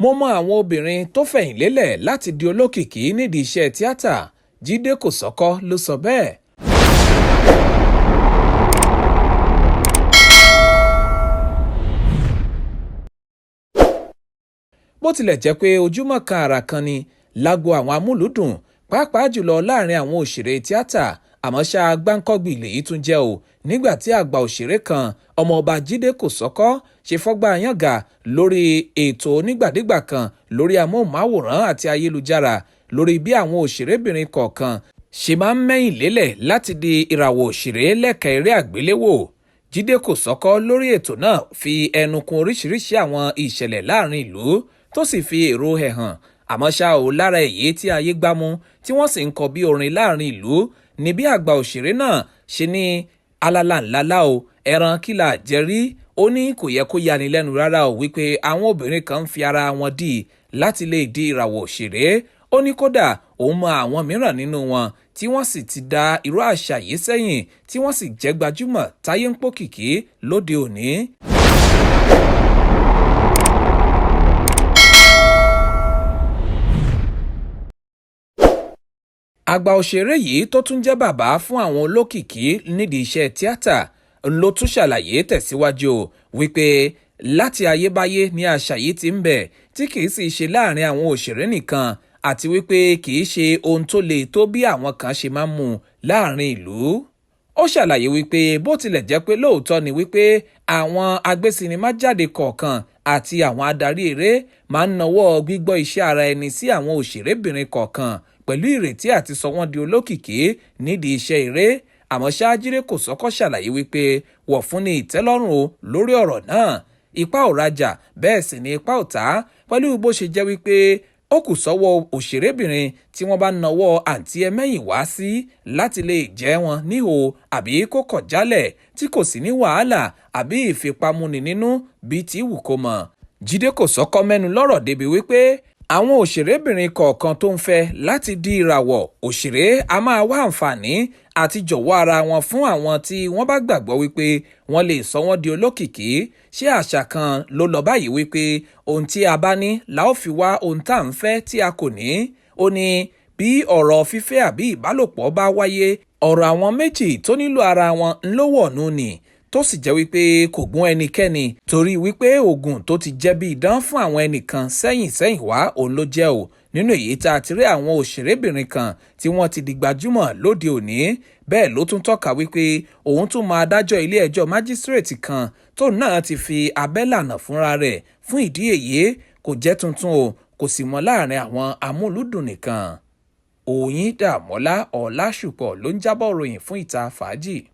Mo mọ àwọn obìnrin tó fẹ̀yìn lélẹ̀ láti di olókìkí nídìí iṣẹ́ tíátà. Jídé Kòsọ́kọ́ ló sọ bẹ́ẹ̀. Bó tilẹ̀ jẹ́ pé ojúmọ́ kan àrà kan ni lágbo àwọn amúlùúdùn, pàápàá jùlọ láàrin àwọn òṣèré tíátà, àmọ́ ṣá, gbáǹkọ́gbì lèyí tún jẹ́ o, nígbà tí àgbà òṣèré kan, Ọmọọba Jídé Kòsọ́kọ́, ṣe fọ́gbà yànga lórí ètò onígbàdégbà kan lórí amóhùnmáwòrán àti ayélujára lórí bí àwọn òṣèrébìnrin kọ̀ọ̀kan ṣe máa ń mẹ́yìn lélẹ̀ láti di ìràwọ̀ òṣèré lẹ́ka eré àgbéléwò. Jídé Kòsọ́kọ́ lórí ètò náà fi ẹnu kun oríṣiríṣi àwọn ìṣẹ̀lẹ̀ láàrin ìlú, tó sì fi èrò ẹ̀ hàn. Àmọ́ ṣá o, lára èyí tí ayé gbámú tí wọ́n sì ń kọ bí orin láàrin ìlú ní bí àgbà òṣèré náà ṣe ní alala ńláńlá o, ẹran kìlà jẹ́rí. Ó ní kò yẹ kó yani lẹ́nu rárá o wípé àwọn obìnrin kan ń fi ara wọn dì láti lè di ìràwọ̀ òṣèré. Ó ní kódà òun mọ àwọn mìíràn nínú wọn tí wọ́n sì ti da irú àṣà yìí sẹ́yìn, tí wọ́n sì jẹ́ gbajúmọ̀ táyé ń pòkìkí lóde òní. Àgbà òṣèré yìí, tó tún jẹ́ bàbá fún àwọn olókìkí nídìí iṣẹ́ tíátà, ló tún ṣàlàyé tẹ̀síwájú o wípé láti ayébáyé ni àṣà yìí ti ń bẹ, tí kìí sì ṣe láàrin àwọn òṣèré nìkan, àti wípé kìí ṣe ohun tó le tó bí àwọn kan ṣe máa ń mú láàrin ìlú. Ó ṣàlàyé wípé bó tilẹ̀ jẹ́ pé lóòótọ́ ni wípé àwọn agbésinimájáde kọ̀ọ̀kan àti àwọn adarí eré máa ń nawọ́ gbígbọ́ iṣẹ́ ara ẹni sí àwọn òṣèrébìnrin kọ̀ọ̀kan pẹ̀lú ìrètí àti sọ wọ́n di olókìkí nídìí iṣẹ́ eré, àmọ́ ṣá, Jídé Kòsọ́kọ́ ṣàlàyé wípé wọ̀ fún ní ìtẹ́lọ́rùn o lórí ọ̀rọ̀ náà. Ipá ò rajà, bẹ́ẹ̀ sì ni ipá ò tá, pẹ̀lú bó ṣe jẹ́ wípé ó kù sọ́wọ́ òṣèrébìnrin tí wọ́n bá nawọ́ àǹtí ẹ mẹ́yìn wá sí láti lè jẹ́ wọn níhò àbí kó kọ̀ jálẹ̀, tí kò sí ní wàhálà àbí ìfipámúni nínú bíi tí wù kó mọ̀. Jídé Kòsọ́kọ́ mẹ́nu lọ́rọ̀ débi wípé àwọn òṣèrébìnrin kọ̀ọ̀kan tó ń fẹ́ láti di ìràwọ̀ òṣèré a máa wá àǹfààní àti jọ̀wọ́ ara wọn fún àwọn tí wọ́n bá gbàgbọ́ wípé wọ́n lè sọ wọ́n di olókìkí. Ṣé àṣà kan ló lọ báyìí wípé ohun tí a bá ní la ó fi wá ohun tá à ń fẹ́ tí a kò ní? Ó ní bí ọ̀rọ̀ fífẹ́ àbí ìbálòpọ̀ bá wáyé, ọ̀rọ̀ àwọn méjì tó nílò ara wọn ńlọ́wọ̀nù ni, tó sì jẹ́ wípé kò gún ẹnikẹ́ni, torí wípé oògùn tó ti jẹ́ bí idán fún àwọn ẹnìkan sẹ́yìn sẹ́yìn wá òun ló jẹ́ o, nínú èyí tá a ti rí àwọn òṣèrébìnrin kan tí wọ́n ti di gbajúmọ̀ lóde òní. Bẹ́ẹ̀ ló tún tọ́ka wípé òun tún máa dájọ́ ilé ẹjọ́ májísírèètì kan tóun náà ti fi abẹ́lànà fúnra rẹ̀. Fún ìdí èyí, kò jẹ́ tuntun o, kò sì mọ́ láàrin àwọn amúlùúdùn nìkan. Òyìndàmọ́lá Ọlásùpọ̀ ló ń jábọ̀ ròyìn fún Ìta Fàájì.